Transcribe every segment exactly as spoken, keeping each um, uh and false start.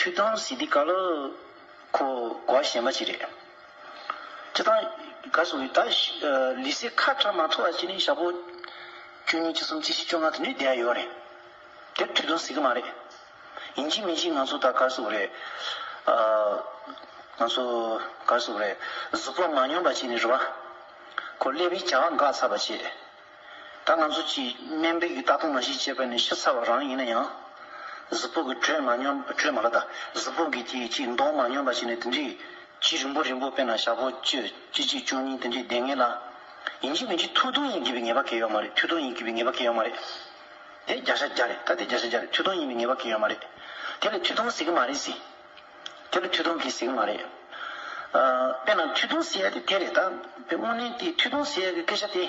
ཐོས་དོན་ཟེར་དུས་སྐབས་ལ་ཁོ་གོ་བ་གཞན་པ་ཅིག་རེད། སྤྱིར་བཏང་ག་སོང་བའི་ད་ལུས་སེམས་ཁ་བྲལ་མ་ཐུབ་པ་ཅིག་ནི་ཞག་པོ་བཅུ་གཉིས་བཅུ་གསུམ་བཅུ་བཞི་བཅོ་ལྔ་དེ་འདྲའི་བསྡད་ཡོད་རེད། དེ་ཐོས་དོན་ཟེར་གི་མ་རེད། ཡིན་གཅིག་མིན་གཅིག་ང་ཚོ་ད་ག་སོང་རེད། ཨ། ང་ཚོ་ག་སོང་རེད། གཟུགས་པོ་མ་སྙོམས་པ་ཅིག་ནི་རེད་བ། ཁོ་ཀླད་པའི་བྱ་བ་འགག་ཚར་བ་བྱས། ད་ང་ཚོ་གཅིག་སྨན་པའི་གི་ལྟ་སྟངས་ནང་བཞིན་བྱས་པ་ནི་ཤི་ཚར་བ་རང་ཡིན་ན་ཡང་། གཟུགས་པོ་གི་དྲོད་མ་སྙོམས་དྲོད་མ་ལ་ད་གཟུགས་པོ་གི་དེ་གཅིག་མདོག་མ་སྙོམས་པ་ཞིག་ནི་དེ་འདྲའི་གཅིག་རིང་པོ་རིང་པོ་དཔེར་ན་ཞག་པོ་བཅུ་བཅུ་གཅིག་བཅུ་གཉིས་དེ་འདྲའི་བསྡད་ངེས་ལ། ཡིན་གཅིག་མིན་གཅིག་ཐོས་དོན་ཡིན་དགོས་པའི་ངེས་པ་གང་ཡང་ཡོད་མ་རེད། ཐོས་དོན་ཡིན་དགོས་པའི་ངེས་པ་གང་ཡང་ཡོད་མ་རེད། དེ་བརྒྱ་ཆ་བརྒྱ་རེད། ད་དེ་བརྒྱ་ཆ་བརྒྱ་རེད། ཐོས་དོན་ཡིན་པའི་ངེས་པ་གང་ཡང་ཡོད་མ་རེད། དེ་ལ་ཐོས་དོན་ཟེར་གི་མ་རེད་ཟེར། དེ་ལ་ཐོས་དོན་གང་ཟེར་གི་མ་རེད། ཨ། དཔེར་ན་ཐོས་དོན་ཟེར་ཡ་དེ་དེ་རེད་ད། དཔེ་དངོས་གནས་དེ་ཐོས་དོན་ཟེར་ཡ་གི་སྐད་ཆ་དེ།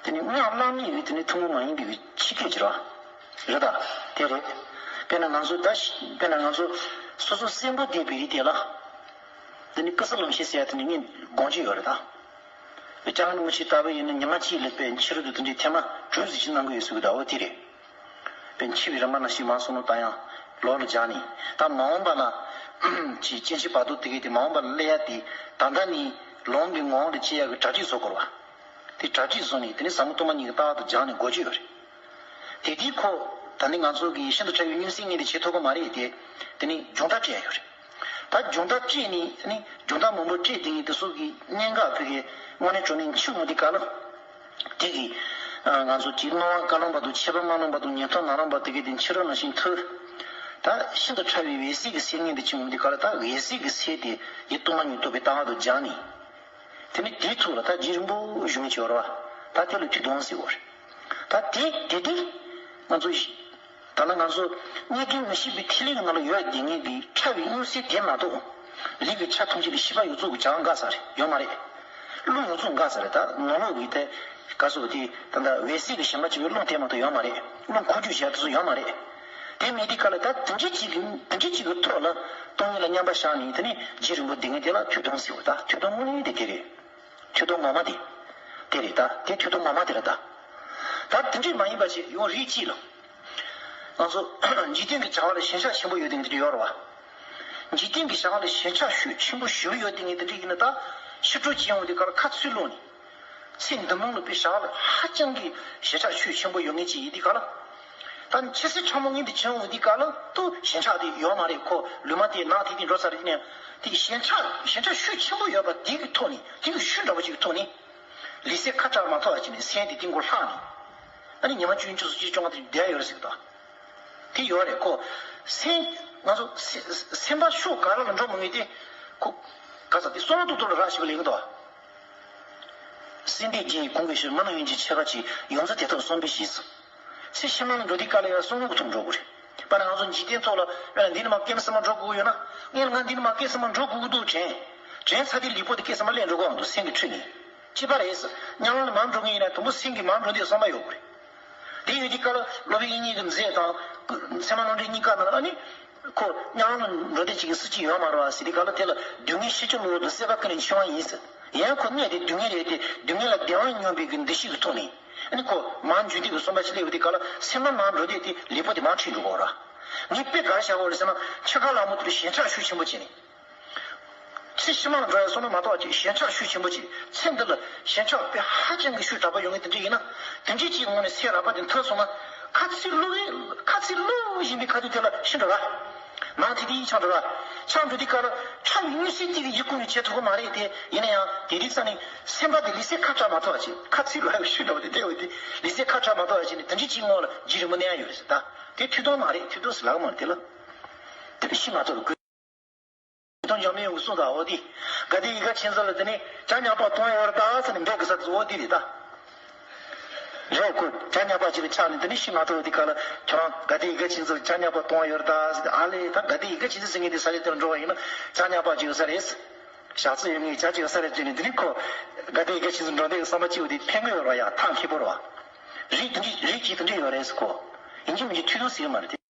དེ་ནི་སྔགས་བླ་མེད་ཡོད་དེ་ནི་ཐུན་མོང་མ་ཡིན་པའི་ཕྱི་སྐད་ཅིག་རེད། རེད་ད། དེ་རེད། དཔེར་ན་ང་ཚོ་ད་ཤི་དཔེར་ན་ང་ཚོ་སོ་སོ་གསོན་པོ་བསྡད་པའི་རིགས་དེ་ལ། དེ་ནི་སྐུ་གསུམ་ལམ་ཤེས་ཟེར་ཡ་དེ་ནི་ངས་དགོངས་ཀྱི་ཡོད་རེད་ད། སྐྱབས་མགོན་རིན་པོ་ཆེ་ལྟ་བུ་ཡིན་ན་ཉི་མ་གཅིག་ལ་དཔེ་ཕྱི་རོལ་དུ་དེ་འདྲའི་ཐེངས་མ་དྲུག་ཙམ་ཅིག་གནང་གི་ཡོད་ཟེར་གི་འདུག་འོ་དེ་རེད། དཔེ་འཆི་བའི་རིམ་པ་ནང་བཞིན་མ་སོང་ནོ་ད་ཡང་ལོག་ལ་སྦྱར་ནས་ད་མ་འོངས་པ་ལ་ཅིག་སྐྱེ་འཆི་བར་དོ་དེ་གའི་དེ་མ་འོངས་པ་ལ་སླེབས་ཡ་དེ་ད་ལྟ་ནས་ལོང་གི་ངང་དུ་སྐྱེ་ཡ་གི་གྲ་སྒྲིག་བཟོ་དགོས་རེད་བ། དེ་གྲ་སྒྲིག་བཟོ་ནས་དེ་ནས་ཟབ་མོ་སྟོང་པ་ཉིད་ཀྱི་ལྟ་བ་དང་སྦྱར་ནས་འགོ་བརྗོད་ཡོད་རེད། དེ་དུས་ཁོ་ད་ནི་ང་ཚོ་གི་ཤིན་ཏུ་ཕྲ་བའི་མངོན་གསལ་ངེས་དེ་བྱེད་ཐུབ་ཀྱི་མ་རེད་དེ། དེ་ནི་སྦྱོང་བརྡར་སྤྲད་ཡ་ཡོད་རེད། ད་སྦྱོང་བརྡར་སྤྲད་ནས་ནི་སྦྱོང་བརྡར་མང་པོ་སྤྲད་དེ་ནི་དེ་ཚོ་གི་གནད་འགག་ཕ་གི་དངོས་གནས་དྲང་གནས་འཆི་འོང་དུས་སྐབས་ལ། དེ་གི་ང་ཚོ་གི་སྣང་བ་བཀའ་ལོང་བར་དུ་ཆད་པ་མ་ལོན་བར་དུ་ཉན་ཐོས་ནང་ལོང་བར་དུ་གི་དེ་འཆི་རོ་ནང་བཞིན་ཐུ། ད་ཤིན་ཏུ་ཕྲ་བའི་འོད་གསལ་གྱི་སེམས་ངེས་དེ་འཆི་འོང་དུས་སྐབས་ལ་ད་འོད་གསལ་གྱི་སེམས་དེ་ཡིད་རྟོག་མ་ཉིད་རྟོགས་པའི་ལྟ་བ་དང་སྦྱར་ནས། དེ་ནི་དེའི་ཐོག་ལ་ད་རྒྱུན་རིང་པོ་བཞུགས་མཁན་ཅིག་ཡོད་རེད་བ། ད་དེ་ལ་ཐོས་དོན་ཟེར་བ་རེད། ད་དེ་དེ་དེ་ང་ཚོ་ད་ལྟ་ང་ཚོ་རྙེད་དཀའི་ངེས་ཤེས་པའི་ཐིག་ལེ་གི་ནང་ལ་ཡོད་དེ་ངེས་ཀྱི་ཕྲ་བའི་མངོན་གསལ་དེ་མ་གཏོགས། ལུས་ཀྱི་ཆ་ཐམས་ཅད་ལ་ཤེས་པ་ཡོངས་རྫོགས་ཀྱི་བྱ་བ་འགག་ས་རེད་ཡོད་མ་རེད། རླུང་ཡོངས་རྫོགས་འགག་ས་རེད། ད་ནང་ལོགས་ཀྱི་དེ་ག་སོགས་དེ་ད་ལྟ་འོད་གསལ་གྱི་ཞེན་པ་ཅིག་གི་རླུང་དེ་མ་གཏོགས་ཡོད་མ་རེད། རླུང་འཁོར་རྒྱུག་བྱེད་ཡ་དེ་ཚོ་ཡོད་མ་རེད། དེ་མེད་དུས་སྐབས་ལ་ད་དེ་འདྲའི་གཅིག་གི་དེ་འདྲའི་གཅིག་གི་ཐོག་ལ་སྟོང་ཉིད་ལ་མཉམ་པ་བཞག་ནས་དེ་ནས་རྒྱུན་རིང་པོ་སྡོད་མཁན་དེ་ལ་ཐོས་དོན་ཟེར་བ། ད་ཐོས་དོན་དངོས་གནས་དེ་དེ་རེད། ཐོས་དོན་ངོ་མ་དེ་དེ་རེད། ད་དེ་ཐོས་དོན་ངོ་མ་དེ་རེད་ད། ད་དེ་འདྲའི་མ་ཡིན་པ་ཞིག་ཡང་རིགས་གཅིག་ལ། ང་ཚོ་འཇིག་རྟེན་གྱི་བྱ་བ་ལ་ཞེན་ཆགས་ཆེན་པོ་ཡོད་དེ་འདི་འདྲ་ཡོད་རེད་བ། འཇིག་རྟེན་གྱི་བྱ་བ་ལ་ཞེན་ཆགས་ཤུགས་ཆེན་པོ་ཞེ་པོ་ཡོད་དེ་འདི་འདྲ་ཡིན་ན། ད་ཕྱི་དྲོ་སྐྱེ་འོང་དུས་སྐབས་ཁ་ཚུར་ལོག་ནས། ཚེ་འདི་མང་ལ་དཔེ་བྱ་བ་ལ་ཧ་ཅང་གི་ཞེན་ཆགས་ཤུགས་ཆེན་པོ་ཡོད་མཁན་ཅིག་ཡིན་དུས་སྐབས་ལ། ད་ནི་ཆེ་སྲིད་ཕྲ་མོ་ངན་དུ་བྱུང་བའི་དུས་སྐབས་ལ་ཏུ་ཞེན་ཆགས་དེ་ཡོད་མ་རེད། ཁོ་ལུས་མ་དེ་ནག་དེ་དེ་འགྲོ་ས་རེད། ཡིན་ན་དེ་ཞེན་ཆགས་ཞེན་ཆགས་ཤུགས་ཆེན་པོ་ཡོད་པ་དེ་གི་ཐོག་ནས། དེ་གི་ཤུགས་འདྲ་པོ་ཅིག་གི་ཐོག་ནས། ལུས་སེམས་ཁ་བྲལ་མ་ཐུབ་པ་ཅིག་ནས་སེམས་དེ་དེ་མགོ་ལྷག་ནས། ཨ་ནི་ཉི་མ་བཅུ་བཅུ་སོ་བཅུ་བཅོ་ལྔ་དེ་བསྡད་ཡོད་རེད་ཟེར་གི་འདུག་དེ་ཡོད་རེད་ཁོ། སེམས་ང་ཚོ་སེམས་སེམས་པ་ཤུགས་ག་ར་ལ་འགྲོ་མི་ངེས་ཏེ། ཁོ་ག་ས་དེ་གསོ་ར་ཏོག་ཏོག་ལ་རག་ཞིག་ལེན་གི་འདུག་སེམས་དེ་རྒྱུན་གོང་གི་ཕྱིར་མི་ནི་ཡོན་གྱི་ཆེ་བ་ཅིག་ཡོངས་སུ་དེ་ཐོག་གསོན་པའི་ཞིག་ཚེ་ཕྱི་མ་ལ་འགྲོ་དུས་སྐབས་ལ་ཡང་གསོན་པོ་གི་ཐོག་འགྲོ་དགོས་རེད། པ་ན་ང་ཚོ་འཇིག་རྟེན་ཐོག་ལ་ཨ་འདི་ནི་མ་སྐྱེས་སེམས་མ་འགྲོ་དགོས་ཡོད་ན། ངས་ང་འདི་ནི་མ་སྐྱེས་སེམས་མ་འགྲོ་དགོས་འདུག་དྲན། དྲན་ཚར་དུས་ལུས་པོ་དེ་སྐྱེས་སེམས་མ་ལེན་འགྲོ་དགོས་འདུག་སེམས་ཀྱི་ཁྲོད་ནས། ཅི་པ་རེད། ཉམས་ལེན་མར་འགྲོ་གི་ཡིན་ན་དུམ་བུ་སེམས་ཀྱི་མར་འགྲོ་དུས་བསམ་པ་ཡོད་དགོས་རེད། དེ་ཡོད་དུས་སྐབས་ལ་སློབ་དཔོན་དབྱིག་གཉེན་གྱི་མཛད་དང་། ཚད་མ་རྣམ་འགྲེལ་གཉིས་ཀ་ནང་ལ་ནི། ཁོ་ཉམས་ལེན་འགྲོ་དེ་གཅིག་གི་སྲིད་ཇུས་ཡོད་མ་རེད་བ་ཟེར་དུས་སྐབས་ལ། དེ་ལ་སྡུག་བསྔལ་ཤེས་བྱ་བློ་དང་སྲེད་པ་ཀུན་ལས་འཆིང་བ་ཡིན་ཟེར། ཡང་ཁོ་གནས་དེ་སྡུག་བསྔལ་རེད་དེ། སྡུག་བསྔལ་ལ་བདེ་བ་སྙོམས་པའི་གི་འདུ་ཤེས་ཀྱི་ཐོག་ནས། ཨ་ནི་ཁོ་མར་འཇུག་དུས་ཀྱི་བསམ་པ་ཞིག་སླེབས་པ་དེ་སྐབས་ལ་སེམས་པ་མར་འགྲོ་དེ་དེ་ལུས་པོ་དེ་མར་ཁྲིད་འགྲོ་གི་རེད། ངས་དཔེ་ག་རེ་བཞག་གི་རེད་ཟེར་ན། འཆི་ཁ་ལ་མོ་དེ་ལ་ཞེན་ཆགས་ཤུགས་ཆེན་པོ་བྱས་ནས། ཚེ་ཕྱི་མ་ལ་འགྲོ་ཡ་སོང་ན་མ་གཏོགས་ཅིག་ཞེན་ཆགས་ཤུགས་ཆེན་པོ་ཅིག་ཚེ་འདི་ལ་ཞེན་ཆགས་དཔེ་ཧ་ཅང་གི་ཤུགས་དྲག་པོ་ཡོང་གི་དེ་འདྲ་ཡིན་ན། དེ་འདྲའི་ཅིག་ངོ་ནས་ཚེ་རབས་པ་དེ་མཐོ་སོང་ན། ཁ་ཚིག་བླུག་གི་ཁ་ཚིག་བླུག་བཞིན་པའི་ཁ་ཐུག་དེ་ལ་ཤི་འགྲོ་ར། ནང་དེ་དེ་ཡིས་ཆགས་འགྲོ་ར། ཆགས་འགྲོ་དུས་སྐབས་ལ་ཁྲག་གི་མངོན་གསལ་དེ་གི་ཡིད་ཀུན་ནས་བྱེད་ཐུབ་ཀྱི་མ་རེད་དེ། ཡིན་ན་ཡང་དེ་དུས་ཙ་ནས་སེམས་པ་དེ་ལུས་སེམས་ཁ་བྲལ་མ་ཐུབ་པ་ཅིག་ཁ་ཚིག་བླུག་ཡ་ཤུགས་འདྲ་བོ་དེ་སླེབས་པ་དེ། ལུས་སེམས་ཁ་བྲལ་མ་ཐུབ་པ་ཅིག་ནི་དེ་འདྲའི་ཅིག་ངོ་ལ་རྒྱུན་རིང་པོ་གནས་ཡ་ཡོད་རེད་ཟེར། ད་དེ་ཐོས་དོན་མ་རེད། ཐོས་དོན་ཟེར་ལབ་ཀྱི་མ་རེད་དེ་ལ། དེ་ལ་ཤི་མ་ཐུབ་པའི་དགོས། དོན་འཇོག་མི་ཡོང་གསུངས་དང་། འོ་དེ་དགའ་ལྡན་ཡིད་དགའ་མཁྱེན་བརྩེ་ལ་དེ་ནས་བྱ་ཉམས་པ་གཏོང་ཡོད་རེད་ད་ཟེར་ནས་འབད་དགོས་ས་དེ་འོ་དེ་རེད་ད། རེད། ཁོ་བྱ་ཉམས་པ་ཅིག་ལ་ཆགས་ནས་དེ་ནས་ཤི་མ་ཐུབ་དེ་ག་ལ་ཁྱོད་རང་དགའ་ལྡན་ཡིད་དགའ་མཁྱེན་བརྩེ་ལ་བྱ་ཉམས་པ་གཏོང་ཡོད་རེད་ད་ཟེར། ཨ་ལས་ད་དགའ་ལྡན་ཡིད་དགའ་མཁྱེན་བརྩེ་ཟེར་མཁན་དེ་ས་ཆ་དེར་འགྲོ་བ་ཡིན་ན་བྱ་ཉམས་པ་ཅིག་ཡོད་ས་རེད། ཞག་རྩི་ཡོད་མཁན་བྱ་ཅིག་ཡོད་ས་རེད་ཟེར་ནས་དེ་ནས་ཁོ་དགའ་ལྡན་ཡིད་དགའ་མཁྱེན་བརྩེ་འགྲོ་འདོད་ཀྱི་བསམ་པ་སྐྱེ་བ་དེ་ཕན་གི་ཡོད་རེད་ཡ། ཐང་ཁེ་པོ་རེད་བ། རིགས་དེ་འདྲ་རིགས་ཅིག་དེ་འདྲ་ཡོད་རེད་ཟེར་ཁོ། ཡིན་གཅིག་མིན་གཅིག་ཐོས་དོན་ཟེར་གི་མ་རེད་དེ།